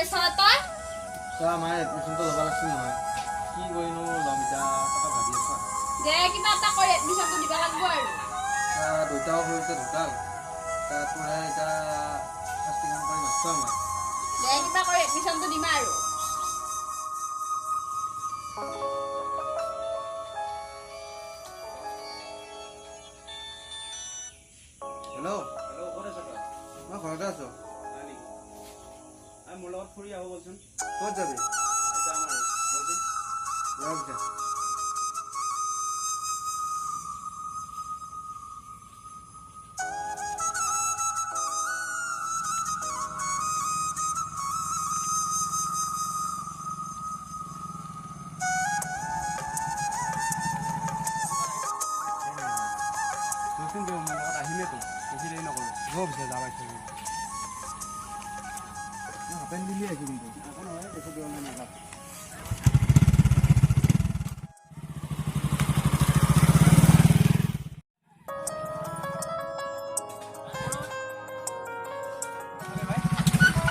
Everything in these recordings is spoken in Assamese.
আছ তই? তই আমাৰ এডমিশ্যনটো ল'ব লাগিছিল নহয়। কি কৰিনো ল'ম এতিয়া, তাকে ভাবি আছোঁ। দে, কিবা এটা কৰি এডমিশ্যনটো দিব লাগিব আৰু। দেউতাও সৰুতে ঢুকাল, তোৰে এতিয়া শাস্তিখন কৰি মাতছ আমাক। দে, কিবা কৰি এডমিশ্যনটো দিম আৰু। হেল্ল'। হেল্ল', ক'ত আছ তই? মই ঘৰতে আছোঁ। হয় নেকি? মোৰ লগত ফুৰি আহোঁ বলচোন। ক'ত যাবি? যাম আৰু, বলচোন। যাওঁ পিছে। বলচোন, তই মোৰ লগত আহিমেই তো, বেছি দেৰি নকৰোঁ। হ'ব পিছে, যাব পাইছোঁ। হাফ পেণ্ট পিন্ধি আহিছোঁ কিন্তু। একো নহয়, বেছি দূৰলৈ নাযাওঁ।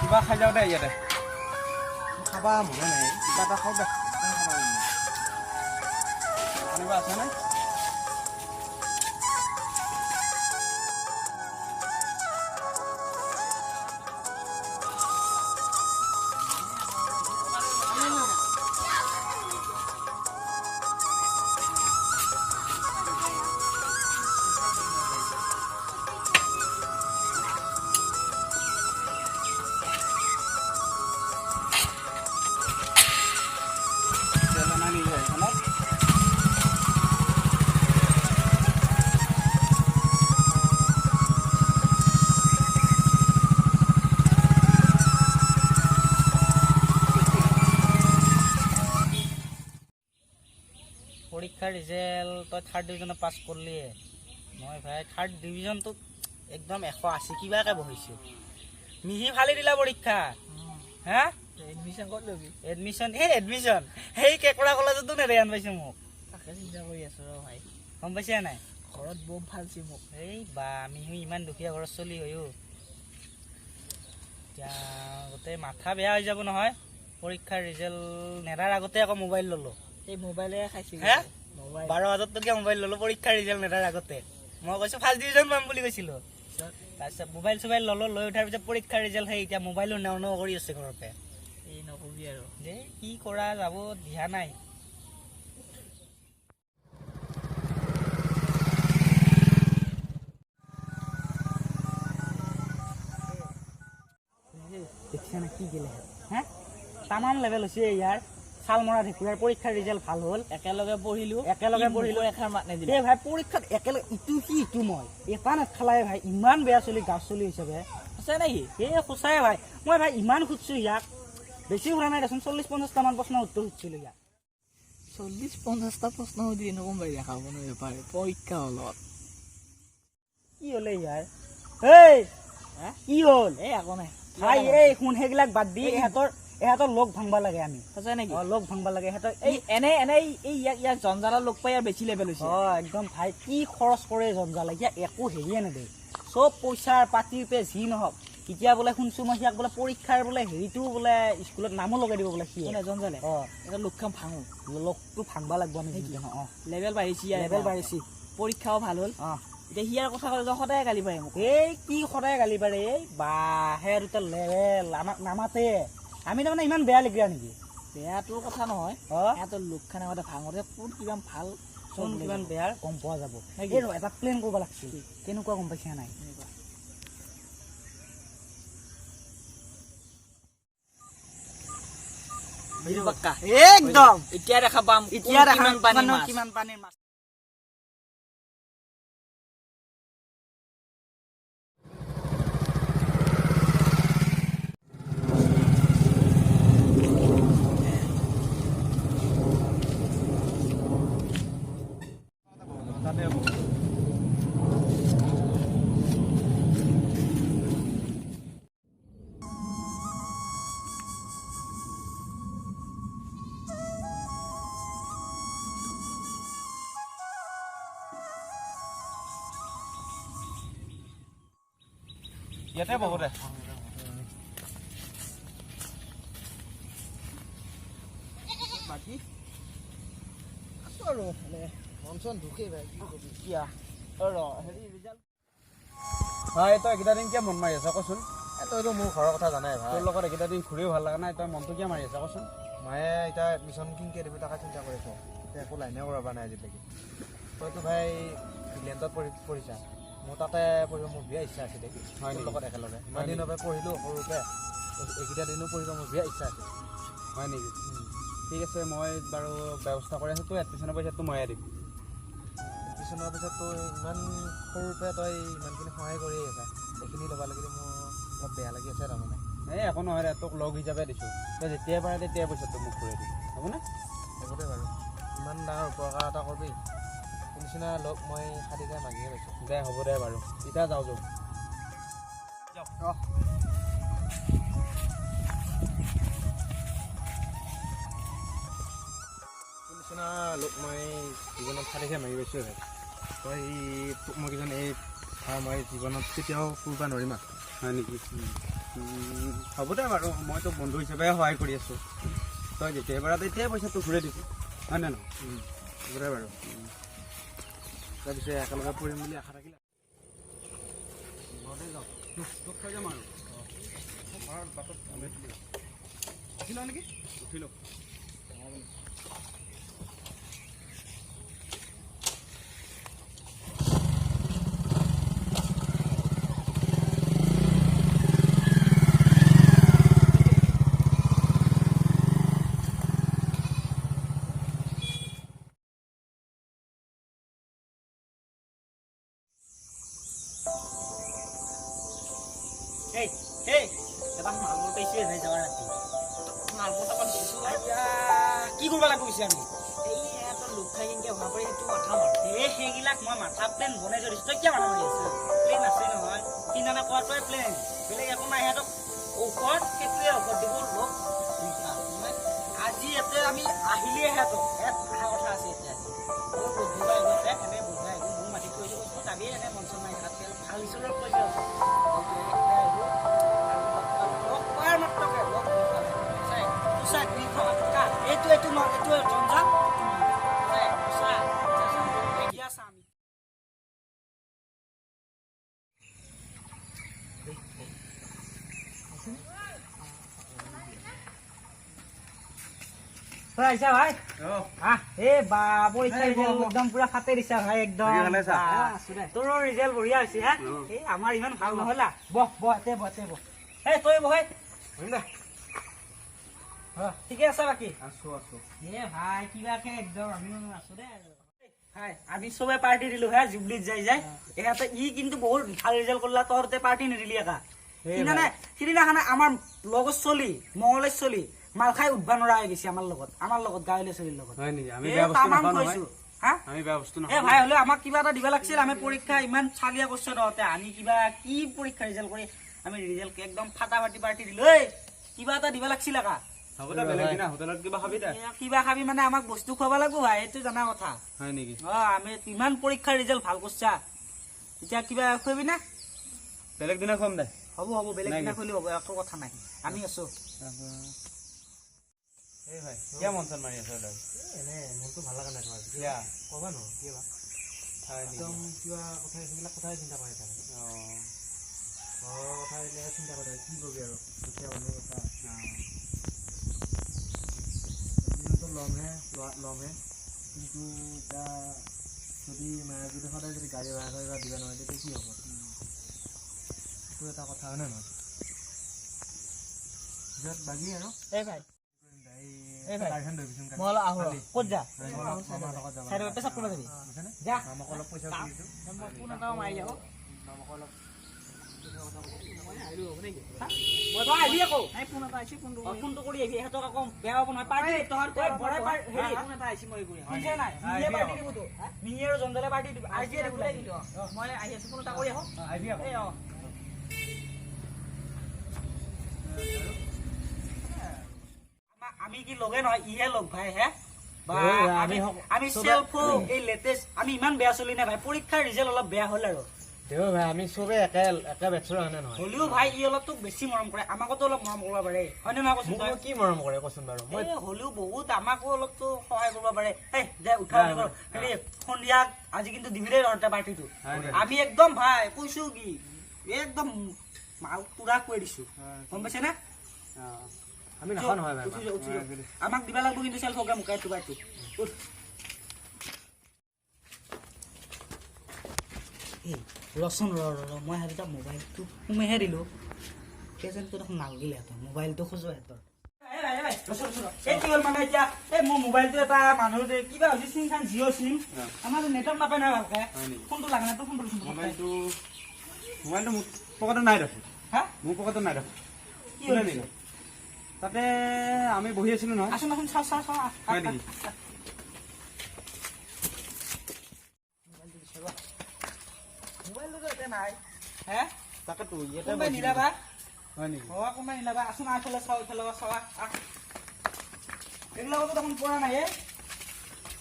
কিবা খাই যাওঁ দে ইয়াতে। খাবা মনে নাই, কিবা এটা খাওঁ দে। খাব মন নাই। আনিব আছেনে? তেল অনা নেকি গাড়ীখনত? পৰীক্ষাৰ ৰিজাল্ট তই থাৰ্ড ডিভিজনত পাছ কৰিলিয়ে, মই ভাই থাৰ্ড ডিভিজনটোত একদম 180 কিবাকে বহিছোঁ। মিহি ফালি দিলা পৰীক্ষা। হা, এডমিশ্যন ক'ত ল'বি? এডমিশ্যন, এই এডমিশ্যন সেই কেঁকোৰা কলেজতো নেদেখান পাইছোঁ মোক। তাকে চিন্তা কৰি আছো ৰ ভাই। গম পাইছা নাই? ঘৰত বম ফালছি মোক। এই বা, মিহু ইমান দুখীয়া ঘৰত চলি হৈও এতিয়া গোটেই মাথা বেয়া হৈ যাব নহয়। পৰীক্ষাৰ ৰিজাল্ট নেদাৰ আগতে আকৌ মোবাইল ল'লো। এই মোবাইলে খাইছি। হে? মোবাইল। 12,000 টকীয়া মোবাইল ল'লো পৰীক্ষাৰ ৰিজাল্ট নেদাৰ আগতে। মই কৈছোঁ ফাৰ্ষ্ট ডিভিজন পাম বুলি কৈছিলোঁ। তাৰপিছত মোবাইল চোবাইল ল'লো, লৈ উঠাৰ পিছত পৰীক্ষাৰ ৰিজাল্ট সেই এতিয়া মোবাইলো নেও নেও কৰি আছে ঘৰতে। এই নকবি আৰু। যে কি কৰা যাব দিহা নাই। দেখিছা না কি গেলে হে, তামাম লেভেল হৈছে ইয়াৰ। ছাল মৰা ঢেকুৰাৰ পৰীক্ষাৰ ৰিজাল্ট ভাল হ'ল। একেলগে পঢ়িলো। একেলগে পঢ়িলো। এষাৰ মাত নিদিলে। এই ভাই, পৰীক্ষাত একেলগে ইটো সি ইটো মই এটা নেখালাই ভাই। ইমান বেয়া চলি, গাঁও চলি হিচাপে। সঁচাই নেকি? এই সঁচাই ভাই। মই ভাই ইমান সুধছো ইয়াক, বেছি সোধা নাই দেচোন, 40-50টামান প্ৰশ্নৰ উত্তৰ সুধছিলো ইয়াক। 40-50টা প্ৰশ্ন সুধি গম পাই দেখাব নোৱাৰে পৰীক্ষা হলত। কি হ'লে ইয়াৰ? এই হা? কি হ'ল? এই একো নাই। ভাই, এই শুন, সেইবিলাক বাদ দি এহঁতৰ লগ ভাঙবা লাগে আমি। সঁচাই নেকি? অ, লগ ভাঙবা লাগে এহঁতৰ। এই এনে এনে এই ইয়াক ইয়াক জঞ্জালৰ লগ পাই ইয়াৰ বেছি লেভেল হৈছে। অ একদম ভাই, কি খৰচ কৰে জঞ্জালে, ইয়াক একো হেৰিয়ে নেদে। চব পইচাৰ পাতিৰ পে যি নহওক, এতিয়া বোলে শুনছো মই সিয়াক বোলে পৰীক্ষাৰ বোলে হেৰিটো বোলে স্কুলত নামো লগাই দিব বোলে সি। কোনে, জঞ্জালে? অ। এটা লোকখন ভাঙো। লগটো ভাঙবা লাগব আমি। নেকি? অ। লেভেল বাঢ়িছে ইয়াৰ। লেভেল বাঢ়িছে। পৰীক্ষাও ভাল হ'ল। অ। এতিয়া সিয়াৰ কথা ক'লে সদায় গালি পাৰে মোক। এই কি সদায় গালি পাৰে? এই বা, সেই দুটা লেভেল আমাক নামাতে। আমি তাৰমানে ইমান বেয়া লাগিয়া নেকি? বেয়াটোৰ কথা নহয়। অ। সিহঁতৰ লোকখান আগতে ভাঙোতে কোন কিমান ভাল, কোন কিমান বেয়া গম পোৱা যাব। নেকি? এই ৰ, এটা প্লেন কৰিব লাগিছিল। কেনেকুৱা গম পাইছা নাই? এনেকুৱা। পাক্কা। একদম। এতিয়া দেখা পাম। এতিয়া দেখা কিমান পানীৰ মাছ। কিমান পানীৰ মাছ। তাতে হ'ব। ইয়াতে বহো দে। আৰু মানে মন চন দুখেই ভাই, কি কবি। কিয়া ৰ হেৰি ৰিজাল্ট ভাই, তই এইকেইটা দিন কিয় মন মাৰি আছ কচোন? তইতো মোৰ ঘৰৰ কথা জানাই ভাই। তোৰ লগত এইকেইটা দিন ঘূৰিও ভাল লগা নাই, তই মনটো কিয় মাৰি আছ কচোন? মায়ে এতিয়া এডমিশ্যন কিনকে দিবি তাকে চিন্তা কৰি আছোঁ, এতিয়া একো লাইনে কৰিব নাই আজিলৈকে। তইতো ভাই ইংলেণ্ডত পঢ়িছা, মোৰ তাতে পঢ়িব মোৰ বিয়া ইচ্ছা আছিলে। হয় তোৰ নেকি? লগত একেলগে ইমান দিনৰ পৰা পঢ়িলোঁ সৰুতে, এইকেইটা দিনো পঢ়িব মোৰ বিয়া ইচ্ছা আছিল। হয় নেকি? ঠিক আছে, মই বাৰু ব্যৱস্থা কৰি আছোঁ, তোৰ এডমিশ্যনৰ পইচাটো ময়ে দিম। এডমিশ্যনৰ পিছত তই ইমান সৰুৰ পৰা তই ইমানখিনি সহায় কৰি আছা, এইখিনি ল'ব লাগিলে মোৰ অলপ বেয়া লাগি আছে তাৰমানে। এই একো নহয় দে, তোক লগ হিচাপে দিছোঁ, তই যেতিয়াই পাৰে তেতিয়াই পইচাটো মোক ঘূৰাই দিবি, হ'বনে? হ'ব দে বাৰু, ইমান ডাঙৰ উপকাৰ এটা কৰবি, তোৰ নিচিনা লগ মই সাদিকা মাগিয়ে পাইছোঁ। দে হ'ব দে বাৰু, এতিয়া যাওঁ যাওঁ। তোৰ নিচিনা লোক মই জীৱনত সাদিকা মাগি পাইছোঁ ভাই। তই তোক মই কিজানি এই ভাৰ মই জীৱনত কেতিয়াও ফুৰিব নোৱাৰিম আৰু। হয় নেকি? হ'ব দে বাৰু, মই তোক বন্ধু হিচাপে সহায় কৰি আছোঁ, তই যেতিয়াই পাৰা তেতিয়াই পইচাটো ঘূৰাই দিবি, হয় নে নহয়? হ'ব দে বাৰু, তাৰপিছত একেলগে পঢ়িম বুলি আশা থাকিলে। ঘৰতে যাওঁ, তোক থৈ যাম আৰু ঘৰৰ বাটত উঠি লওঁ নেকি? উঠি লওঁ। এই এই এবাৰ মালবোৰ পাইছে ভাই, যাৱাৰ ৰাতি মালবোৰ অকণ দিছোঁ। কি কৰিব লাগিব পিছে আমি? এই ইহঁতৰ লোক খাই কেনেকৈ হোৱা পাৰি সেইটো মাথা মাৰ। এই সেইগিলাক মই মাথা প্লেন বনাই থৈ দিছোঁ, তই কিয় মাথা মাৰি আছ? প্লেন আছে নহয়, সিদিনা কোৱাটোৱে প্লেন, বেলেগ একো নাই। সিহঁতক ঔষধ, সেইটোৱে ঔষধ দিব লগ। আজি ইয়াতে আমি আহিলেই সিহঁতক ইয়াত অহা কথা আছে। এতিয়া অলপ বন্ধু আহিব, এনে বন্ধু আহিব, মোৰ মাতি থৈ দিব, যাবি এনে মন চন মাৰি থাকাতকৈ ভাল হিচাপত কৈছোঁ। লগ পোৱাৰ মাত্ৰকে লগ এইটো এইটো এইটো জঞ্জাল। আহিছা ভাই? এই বা পৰীক্ষা একদম পুৰা ফাটে দিছা ভাই, একদম তোৰো ৰিজাল্ট বঢ়িয়া হৈছে। হা, এই আমাৰ ইমান ভাল নহলা। বহ বহ, এতে বহ, এতে বহ। এই তই বহ। ঠিকে আছে বাকী? আছো আছো। এ ভাই কিবাকে একদম আমিও আছো দে আৰু ভাই। আমি চবে পাৰ্টি দিলো হে জুবলিত যাই যাই। ইয়াতে ই কিন্তু বহুত ভাল ৰিজাল্ট কৰলা, তহঁতে পাৰ্টি নিদিলি একা। সিদিনা সিদিনাখনে আমাৰ লগত চলি মঙলেশ চলি মাল খাই উঠবা নোৱাৰা হৈ গৈছে আমাৰ লগত, আমাৰ লগত গাঁৱলীয়া চলিৰ লগত। হয় নেকি? আমি বেয়া বস্তু নাখাওঁ নহয়। হা, আমি বেয়া বস্তু এ নাখাওঁ। ভাই হ'লেও আমাক কিবা এটা দিব লাগছিল। আমি পৰীক্ষা ইমান চালিয়া কৰছো তহঁতে, আমি কিবা কি পৰীক্ষা ৰিজাল্ট কৰি আমি ৰিজাল্ট একদম ফাটাফাটি পাৰ্টি দিলো। ঐ কিবা এটা দিব লাগছিল একা। হ'ব দে, বেলেগ দিনা হোটেলত কিবা খাবি দে। কিবা খাবি মানে আমাক বস্তু খুৱাব লাগিব ভাই, সেইটো জানা কথা। হয় নেকি? অ, আমি ইমান পৰীক্ষাৰ ৰিজাল্ট ভাল কৰছা, এতিয়া কিবা খুৱাবি না? বেলেগ দিনা খুৱাম দে। হ'ব হ'ব, বেলেগ দিনা খুৱালে হ'ব, একো কথা নাই, আমি আছো। এই ভাই কিয় মন চন মাৰি আছ তই? এনে মনটো ভাল লগা নাই তোমাৰ। কিয় ক'বা নহয় কিয় বা একদম কিবা কথা সেইবিলাক কথাই চিন্তা কৰি থাকে। ঘৰৰ কথা এইবিলাকে চিন্তা কৰি থাকে, কি কৰিবি আৰু দুখীয়া মানুহৰ কথা। এডমিশ্যনটো ল'মহে, ল'মহে, কিন্তু এতিয়া যদি মায়ে যদি সদায় যদি গাড়ী ভাড়া চাড়ী দিব নহয় তেতিয়া কি হ'ব? সেইটো এটা কথা, হয়নে নহয়? পিছত বাকী আৰু এই ভাই এই গাড়ীখন লৈ গৈছোন। মই অলপ আহোঁ ৰ। ক'ত যা? মামাৰ লগত যাব। চাইডত পেচাব কৰিব যাবি? বুজিছানে? যা। মামাক অলপ পইচা খুজিছোঁ। মই ফোন এটাও মাৰি আহোঁ। মামাক অলপ মই তই আহিবি আকৌ। এই ফোন এটা আহিছে, ফোনটো অ, ফোনটো কৰি আহিবি, ইহঁতক আকৌ বেয়া পাব নহয়। পাৰ্টি তহঁত বৰাই হেৰি ফোন এটা আহিছে, মই কৰি আহোঁ। শুনিছা নাই? মিহিয়ে পাৰ্টি দিব তো, মিহি আৰু জঞ্জালে পাৰ্টি দিব, আজিয়ে দিব লাগিব। মই আহি আছোঁ, ফোন এটা কৰি আহোঁ। আহিবি আকৌ। এই অ। আমি কি লগে নহয়, ইহে লগ ভাই হে। বা আমি আমি চেল্ফ এই লেটেষ্ট, আমি ইমান বেয়া চলি নাই ভাই। পৰীক্ষাৰ ৰিজাল্ট অলপ বেয়া হ'ল আৰু দেও ভাই, আমি চবে একে একে বেটছৰ হয়নে নহয়? হ'লেও ভাই ই অলপ তোক বেছি মৰম কৰে, আমাকোতো অলপ মৰম কৰিব পাৰে, হয়নে নহয় কচোন? মোক কি মৰম কৰে কচোন বাৰু? মই হ'লেও বহুত আমাকো অলপতো সহায় কৰিব পাৰে। এই দে উঠা, হেৰি সন্ধিয়া আজি কিন্তু দিবি দেই তহঁতে পাৰ্টিটো। আমি একদম ভাই কৈছো কি, একদম মাল পুৰা কৈ দিছো, গম পাইছে না? আমি নাখাওঁ নহয় ভাই, আমাক দিবা লাগিব কিন্তু চেল্ফকে মুকাই এইটো পাৰ্টি। ৰচোন ৰ ৰ, মই হাতত মোবাইলটো সোমাইহে দিলোঁ, প্ৰেজেণ্টটো দেখোন নালাগিলে সিহঁতৰ, মোবাইলটো খোজো সিহঁতৰ। কি হ'ল মানে এতিয়া এই মোৰ মোবাইলটো এটা মানুহ কিবা হৈছে, চিম খান জিঅ' চিম, আমাৰ নেটৱৰ্ক নাপায় নহয় ভালকে, ফোনটো লাগা নাই। তোৰ ফোনটো মোবাইলটো মোৰ পকেটত নাই দেখোন। হা, মোৰ পকেটত নাই দেখোন। কি হ'ল তাতে আমি বহি আছিলো নহয়। আচোন আচোন, চাওঁ চাওঁ চাওঁ। হয় নেকি? মোবাইলটোতো ইয়াতে নাই। হে, তাকেতো ইয়াতে কোনোবাই নিলাবা। হয় নেকি? অ, কোনোবাই নিলাবা। আচোন এইফালে চাওঁ, এইফালে চাৱা। এইবিলাকতো দেখোন পৰা নাই।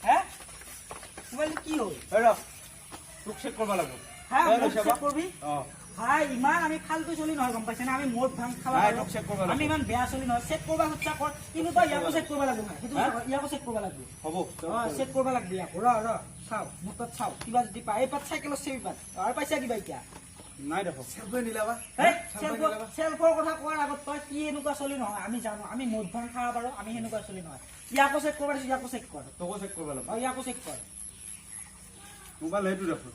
হে, মোবাইলটো কি হ'ল? ৰ, তোক চেক কৰিব লাগিব। হা, মোক চেক কৰবি? ভাই ইমান আমি ফাল্টু চলি নহয়, গম পাইছে না? আমি মদ ভাং খাব, আমি ইমান বেয়া চলি নহয়। চেক কৰবা সুধছা কৰ, কিন্তু তই ইয়াকো চেক কৰিব লাগিব। সেইটো ইয়াকো চেক কৰিব লাগিব। হ'ব, চেক কৰিব লাগিব ইয়াকো। ৰ ৰ, চাওঁ মোৰ তাত চাওঁ কিবা যদি পায়। এই পাত চাইকেলৰ চেবি পাত আৰু পাইছা কিবা এতিয়া? নাই দেখো। চেল্ফৰ কথা কোৱাৰ আগত তই কি এনেকুৱা চলি নহয়, আমি জানো, আমি মদ ভাং খাব পাৰো, আমি সেনেকুৱা চলি নহয়। ইয়াকো চেক কৰিব দিছো, ইয়াকো চেক কৰ। তোকো চেক কৰিব লাগিব। ইয়াকো চেক কৰ। মোবাইল সেইটো দেখোন।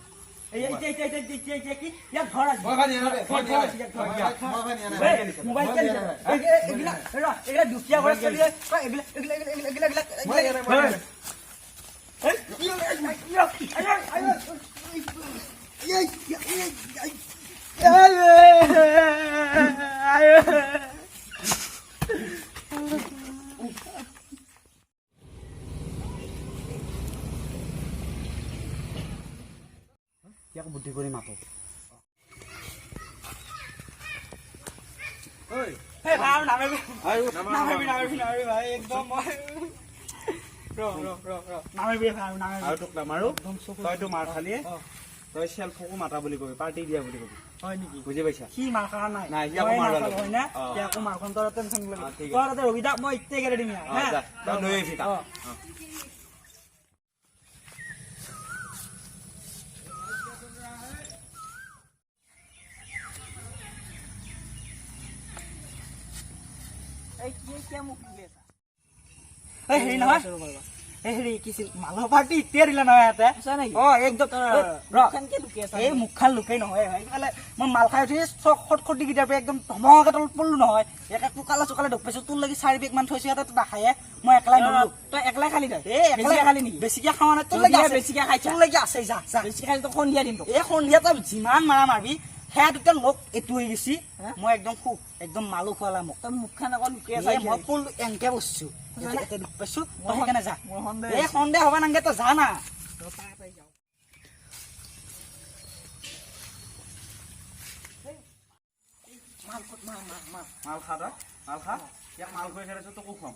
ইয়াক বুদ্ধি কৰি মাতো। আৰু তোক নামাৰো, তইতো মাৰ খালিয়ে, তই চেল্ফকো মাতা বুলি কবি, পাৰ্টি দিয়া বুলি কবি। হয় নেকি? বুজি পাইছা? সি মাৰ খোৱা নাই। নাই, সি আকৌ মাৰ হয় না? সি আকৌ মাৰ খোৱা, তই টেনচন নলবি। তই তাতে ৰখি থাক, মই এতিয়াই গেলে দিম। তই লৈ আহিবি তাক। হেৰি নহয়, এই হেৰি কিছিল মালৰ পাৰ্টি এতিয়া দিলে নহয় ইয়াতে। অ, একদম এই মুখখন লুকাই নহয়। এইফালে মই মাল খাই উঠি খটখটি কেইটাৰ পৰা একদম ধমকে তলত পৰিলো নহয়, একে টোকালে চোকালে দুখ পাইছো। তোৰ লাগি 4 বেগ মান থৈছো ইয়াতে, নাখায়ে মই একলাই নলো। তই একলাই খালি? তই এই একলাই খালি নেকি? বেছিকে খাৱা নাই, তোৰ লাগি আছে। বেছিকে খাইছা? তোৰ লাগি আছে, যা যা। বেছিকে খালি তোক সন্ধিয়া দিম তোক। এই সন্ধিয়া তই যিমান মাৰা মাৰবি, সেয়া দুটা লোক এইটো হৈ গৈছি। মই একদম খুব একদম মালো খুৱালা মোক। তই মুখখন আকৌ লুকাই আছা। মই পৰলো, এনকে বসছো, এতে দুখ পাইছো। তই সেইকাৰণে যা। এই সন্দেহ হবা নাংগে, তই যা না। মাল খা, তই মাল খা। ইয়াক মাল খুৱাই খেদাইছো, তোকো খুৱাম।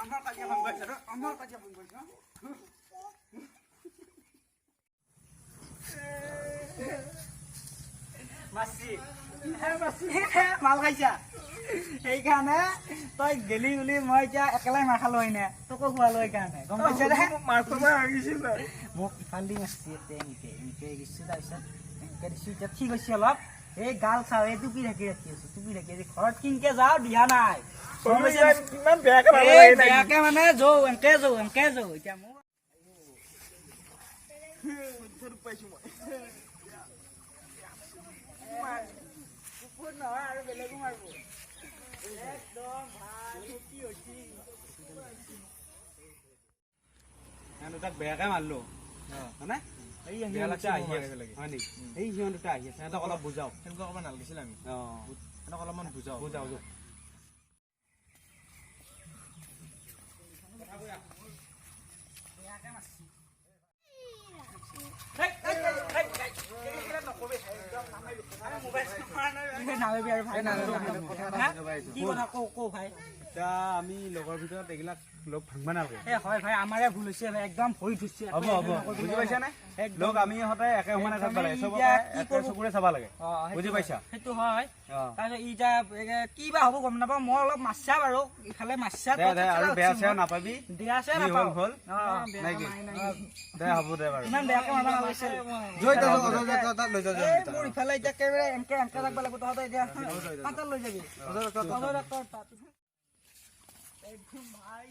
আমাৰ কাজিয়া ভাঙ গৈছে, আমাৰ কাজিয়া ভাঙ গৈছে। মাছি মাল খাইছা, সেইকাৰণে তই গেলি বুলি মই এতিয়া একেলাই মাৰ খালো হয়নে, তোকো খোৱালো সেইকাৰণে, গম পাইছা নে? মাৰ খাব লাগিছিল। মোক ইফাল দি মাৰছি, ইয়াতে এনেকে এনেকে গৈছো, তাৰপিছত এনেকে দিছো। এতিয়া ঠিক হৈছে অলপ। এই গাল চাওঁ, এই টুপি ঢাকি ৰাখি আছো, টুপি ঢাকি আছো। ঘৰত কিনকে যাওঁ দিহা নাই, ইমান বেয়াকে মানে যৌ এনেকে যৌ এনেকে যৌ। এতিয়া মোৰ কুকুৰ নহয় আৰু বেলেগো মাৰিব। একদম ভাল কি হৈছে। তাক বেয়াকে মাৰলো হয়নে? এই সিহঁত দুটা আহি আছে হয় নেকি? এই সিহঁত দুটা আহি আছে, সিহঁতক অলপ বুজাও। সেনেকুৱা ক'ব নালাগিছিল আমি। সিহঁতক অলপমান বুজাও। বুজাও। কি কথা কওঁ কওঁ ভাই? এতিয়া আমি লগৰ ভিতৰত এইবিলাক লগ ভাঙব নালাগে। এ হয় ভাই, আমাৰে ভুল হৈছে ভাই, একদম ভৰি ধুইছে। হ'ব হ'ব, বুজি পাইছা নে? লগ আমি সদায় একে সমানে থাকিব লাগে, একদমেই। চবকে এতিয়া কি একে কৰিব? চকুৰে চাব লাগে, বুজি পাইছা? সেইটো হয়। অ। তাৰপিছত ই এতিয়া কি বা হ'ব গম নাপাওঁ, মই অলপ মাৰছা বাৰু, ইফালে মাৰছা। দে দে, আৰু বেয়া চেয়া নাপাবি। বেয়া চেয়া কি হ'ল নাপাওঁ। হ'ল অ। নাই কি? দে, হ'ব দে বাৰু। ইমান বেয়াকে মাৰবা নালাগিছিল। এই মোৰ ইফালে এতিয়া একেবাৰে এনকে এনকে থাকিব লাগিব। তহঁতে এতিয়া তাতে লৈ যাবি, অজয় ডাক্তৰ তাত। একদম ভাই।